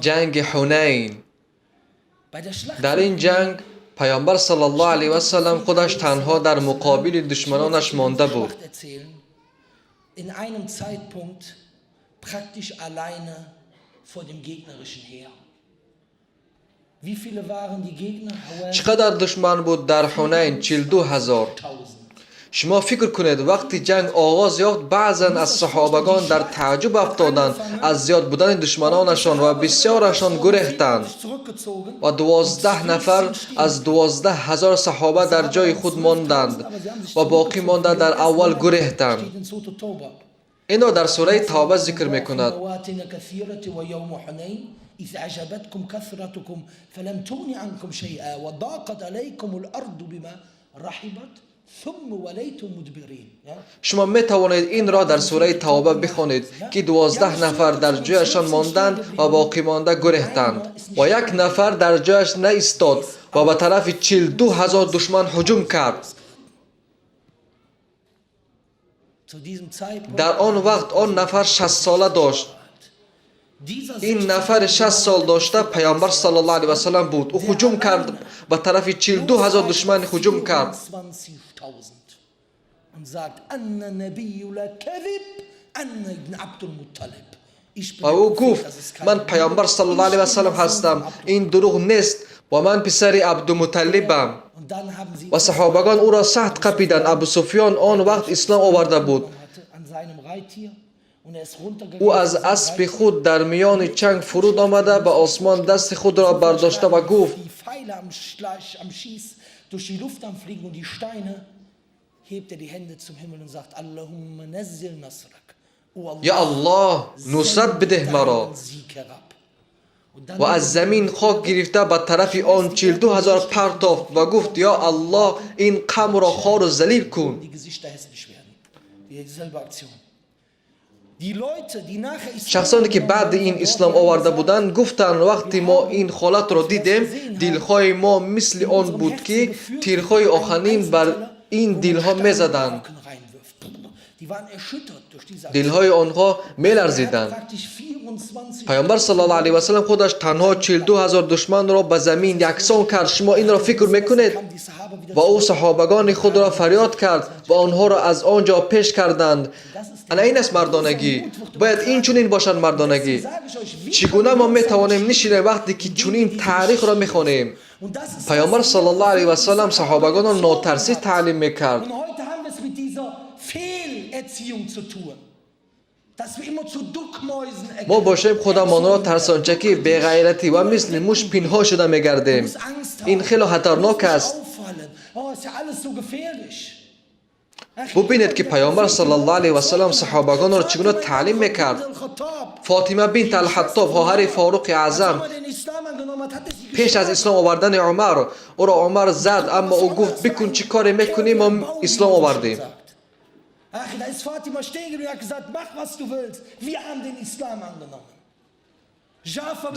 Ҷанги Ҳунайн. Дар ин ҷанг паёмбар саллаллоҳу алайҳи васаллам худаш танҳо дар муқобили душманонаш монда буд. In einem Zeitpunkt praktisch alleine vor dem gegnerischen Heer. Wie viele waren die Gegner? Чӣ қадар душман буд дар Ҳунайн? 42 000. Шумо фикр кунед, вақти ҷанг оғоз ёфт, баъзан аз саҳобагон дар тааҷҷуб афтоданд аз зиёд будани душманонашон ва бисёрашон гурехтанд ва 12 нафар аз 12 000 саҳоба дар ҷои худ монданд ва боқӣ монда дар аввал гурехтанд. Инро дар сураи Тавба зикр мекунад. إذ أعجبتكم كثرتكم فلم تغن عنكم شيئا وضاقت عليكم الأرض بما رحبت ثم وليتم مدبرين. Шумо метавонед инро дар сураи Тавба бихонед, ки 12 нафар дар ҷояшон монданд ва боқимонда гурехтанд ва як нафар дар ҷояш наистод ва ба тарафи 42 000 душман ҳуҷум кард. Дар он вақт он нафар 60сола дошт. Ин нафари 60 сол дошта паёмбар саллаллоҳу алайҳи васаллам буд. Ӯ ҳуҷум кард, ба тарафи 42 000 душман ҳуҷум кард. Ва ӯ гуфт: «Ман паёмбар саллаллоҳу алайҳи васаллам ҳастам, ин дурӯғ нест ва ман писари Абдумуталлибам». Ва саҳобагон ӯро сахт қапиданд. Абусуфён он вақт ислом оварда буд. Ӯ аз аспи худ дар миёни чанг фуруд омада, ба осмон дасти худро бардошта ва гуфт: «Ё Аллоҳ, нусрат бидеҳ маро». Ва аз замин хок гирифта, ба тарафи он 42 000 партофт ва гуфт: «Ё Аллоҳ, ин қавмро хору залил кун». Шахсоне ки баъди ин ислом оварда буданд, гуфтанд: «Вақте мо ин ҳолатро дидем, дилҳои мо мисли он буд, ки тирҳои оҳанин бар ин дилҳо мезаданд». Дилҳои онҳо меларзиданд. Паёмбар саллаллоҳу алайҳи васаллам худаш танҳо 42 000 душманро ба замин яксон кард. Шумо инро фикр мекунед? Ва ӯ саҳобагони худро фарёд кард ва онҳоро аз он ҷо пеш карданд. Ана ин аст мардонагӣ. Бояд ин чунин бошад мардонагӣ. Чӣ гуна мо метавонем нишинем, вақте ки чунин таърихро мехонем? Паёмбар саллаллоҳу алайҳи васаллам саҳобагонро нотарсӣ таълим мекард. Мо бошем, худамонро тарсончакӣ, беғайратӣ ва мисли муш пинҳон шуда мегардем. Ин хело хатарнок аст. Бубинед, ки паёмбар саллаллоҳу алайҳи васаллам саҳобагонро чӣ гуна таълим мекард. Фотима бинт Алхаттоб, хоҳари Форуқи Аъзам, пеш аз ислом овардани Умар ӯро Умар зад, аммо ӯ гуфт: «Бикун, чӣ коре мекунӣ, мо ислом овардем». Ach, da ist Fatima stehen geblieben und hat gesagt: «Mach, was du willst. Wir haben den Islam angenommen.»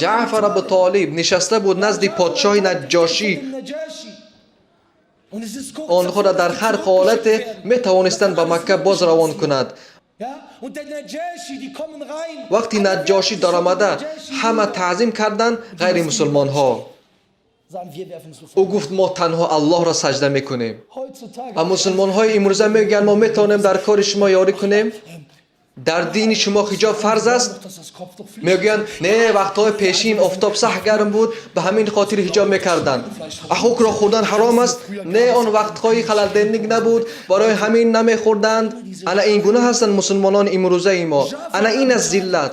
Ҷаъфар Абутолиб нишаста буд назди подшоҳи Наҷҷошӣ. Онҳоро дар ҳар ҳолате метавонистанд ба Макка боз равон кунад. Вақти Наҷҷошӣ даромада, ҳама таъзим карданд, ғайри мусулмонҳо. Ӯ гуфт: «Мо танҳо Аллоҳро саҷда мекунем». Ва мусулмонҳои имрӯза мегӯянд: «Мо метавонем дар кори шумо ёрӣ кунем? Дар дини шумо ҳиҷоб фарз аст?» Мегӯянд: «Не, вақтҳои пешин офтоб сахт гарм буд, ба ҳамин хотир ҳиҷоб мекарданд». Ахукро хӯрдан ҳаром аст? Не, он вақтҳои халалденник набуд, барои ҳамин намехӯрданд. Ана ин гуна ҳастанд мусулмонони имрӯзаи мо. Ана ин аст зиллат.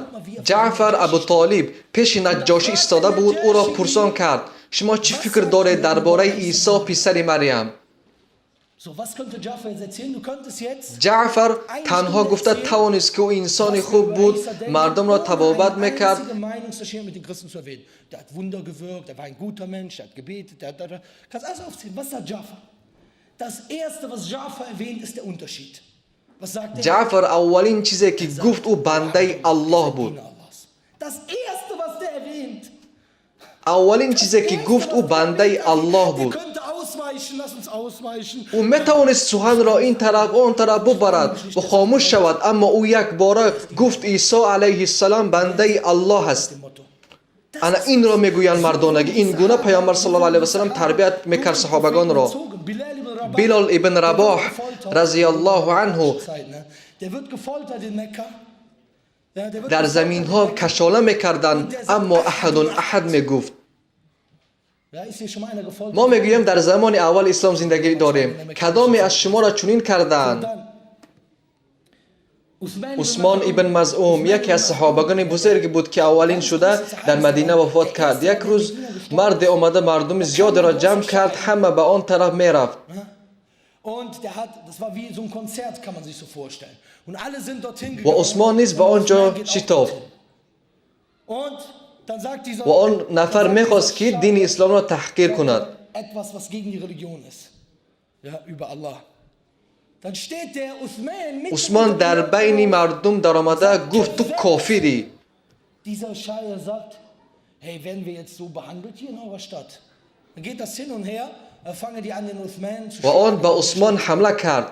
Ҷаъфар Абутолиб пеши Наҷҷошӣ истода буд, ӯро пурсон кард: «Шумо чӣ фикр доред дар бораи Исо, писари Марьям?» Ҷаъфар танҳо гуфта тавонист, ки ӯ инсони хуб буд, мардумро табобат мекард. Ҷаъфар аввалин чизе ки гуфт, ӯ бандаи Аллоҳ буд. Аввалин чизе ки гуфт, ӯ бандаи Аллоҳ буд. Ӯ метавонист суханро ин тараф, он тараф бубарад ва хомӯш шавад, аммо ӯ якбора гуфт: «Исо алайҳиссалом бандаи Аллоҳ аст». Ана инро мегӯянд мардонагӣ. Ин гуна паёмбар саллаллоҳу алайҳи васаллам тарбият мекард саҳобагонро. Билол ибн Рабоҳ разияллоҳу анҳу дар заминҳо кашола мекарданд, аммо аҳадун аҳад мегуфт. Мо мегӯем, дар замони аввали ислом зиндагӣ дорем. Кадоме аз шуморо чунин кардаанд? Усмон ибн Мазъум яке аз саҳобагони бузурге буд, ки аввалин шуда дар Мадина вафот кард. Як рӯз марде омада мардуми зиёдеро ҷамъ кард, ҳама ба он тараф мерафт. Ва Усмон низ ба он ҷо шитофт. Ва он нафар мехост, ки дини исломро таҳқир кунад. Усмон дар байни мардум даромада гуфт: ту кофирӣ. Ва он ба Усмон ҳамла кард,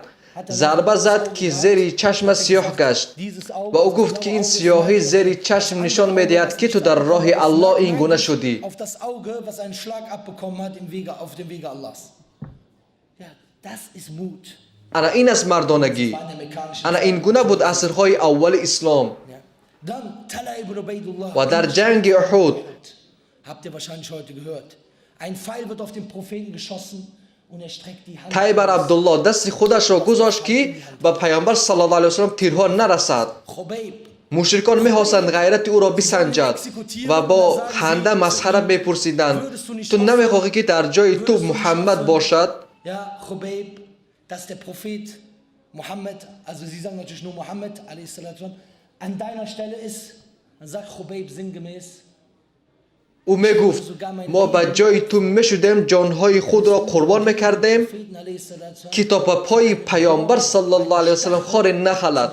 зарба зад, ки зери чашма сиёҳ гашт. Ва ӯ гуфт, ки ин сиёҳӣ зери чашм нишон медиҳад, ки ту дар роҳи Аллоҳ ин гуна шудӣ. Ана ин аст мардонагӣ. Ана ин гуна буд асрҳои аввали ислом. Ва дар ҷанги Уҳуд Тайбар Абдуллоҳ дасти худашро гузошт, ки ба паёмбар саллаллоҳу алайҳи васаллам тирҳо нарасад. Мушрикон мехостанд ғайрати ӯро бисанҷад ва бо ханда масхара мепурсиданд: ту намехоҳӣ, ки дар ҷои ту Муҳаммад бошад? Dass der Prophet Muhammad, also sie sagen natürlich nur Muhammad, an deiner Stelle ist, dann sagt Khubayb sinngemäß: ӯ мегуфт: мо ба ҷои ту мешудем, ҷонҳои худро қурбон мекардем, ки то ба пои паёмбар саллаллоҳу алайҳи васаллам хоре нахалад.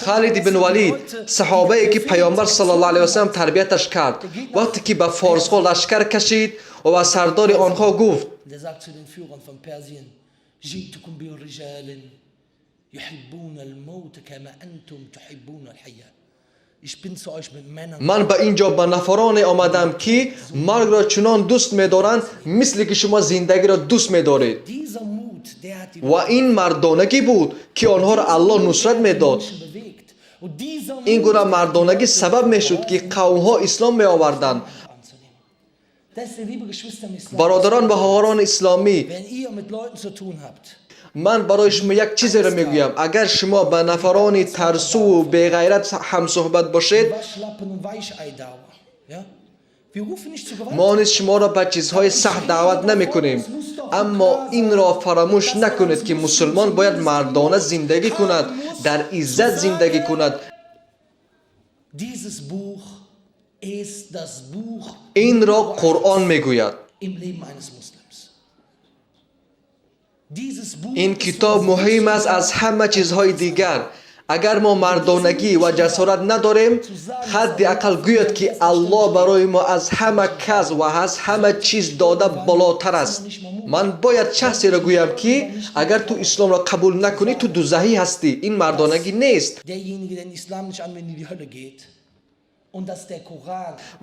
Халид ибн Валид, саҳобае, ки паёмбар саллаллоҳу алайҳи васаллам тарбияташ кард, вақте ки ба форсҳо лашкар кашид ва ба сардори онҳо гуфт: ман ба ин ҷо ба нафароне омадам, ки маргро чунон дӯст медоранд, мисле ки шумо зиндагиро дӯст медоред. Ва ин мардонагӣ буд, ки онҳоро Аллоҳ нусрат медод. Ин гуна мардонагӣ сабаб мешуд, ки қавмҳо ислом меоварданд. Бародарон ва хоҳарони исломӣ, ман барои шумо як чизеро мегӯям: агар шумо ба нафарони тарсуву беғайрат ҳамсӯҳбат бошед, мо низ шуморо ба чизҳои сахт даъват намекунем, аммо инро фаромӯш накунед, ки мусулмон бояд мардона зиндагӣ кунад, дар иззат зиндагӣ кунад. Инро Қуръон мегӯяд. Ин китоб муҳим аст аз ҳама чизҳои дигар. Агар мо мардонагӣ ва ҷасорат надорем, ҳадди ақал гӯяд, ки Аллоҳ барои мо аз ҳама кас ва аз ҳама чиз дода болотар аст. Ман бояд шахсеро гӯям, ки агар ту исломро қабул накунӣ, ту дузаҳӣ ҳастӣ. Ин мардонагӣ нест.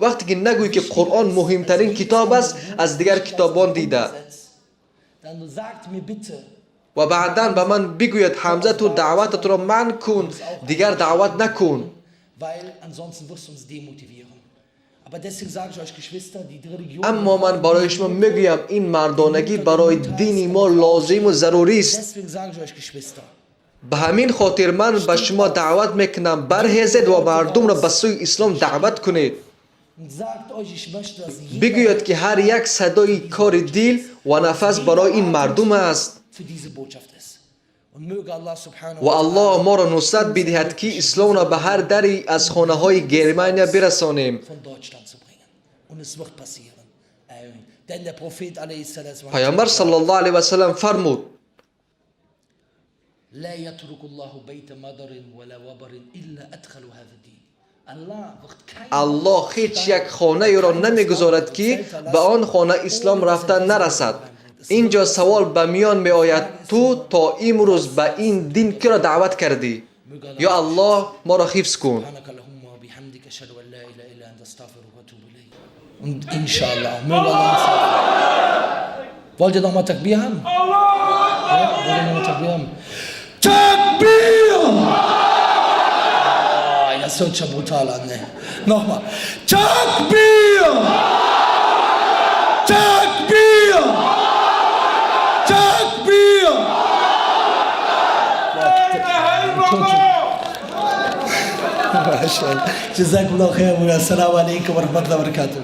Вақте ки нагӯӣ, ки Қуръон муҳимтарин китоб аст аз дигар китобон дида, ва баъдан ба ман бигӯяд: Ҳамза, ту даъвататро манъ кун, дигар даъват накун. Аммо ман барои шумо мегӯям, ин мардонагӣ барои дини мо лозиму зарурист. Ба ҳамин хотир ман ба шумо даъват мекунам: барҳезед ва мардумро ба сӯи ислом даъват кунед. Бигӯяд, ки ҳар як садои кори дил ва нафас барои ин мардум аст. Ва Аллоҳ моро нусрат бидиҳад, ки исломро ба ҳар дари аз хонаҳои Германия бирасонем. Паёмбар саллаллоҳу алайҳи васаллам фармуд: Аллоҳ ҳеҷ як хонаеро намегузорад, ки ба он хона ислом рафта нарасад. Ин ҷо савол ба миён меояд: ту то имрӯз ба ин дин киро даъват кардӣ? Ё Аллоҳ, моро ҳифз кун. سبحانك اللهم وبحمدك أشهد أن لا إله إلا أنت أستغفرك وأتوب إليك. Und inshallah, möge Allah uns helfen. Wollt ihr nochmal Takbir haben? Ja, wollt ihr nochmal Takbir haben? Takbir! Oh, das hört schon brutal an, ne? Nochmal. Takbir! Takbir! Takbir! لا إله إلا الله. ما شاء الله. جزاكم الله خير والسلام عليكم ورحمة الله وبركاته.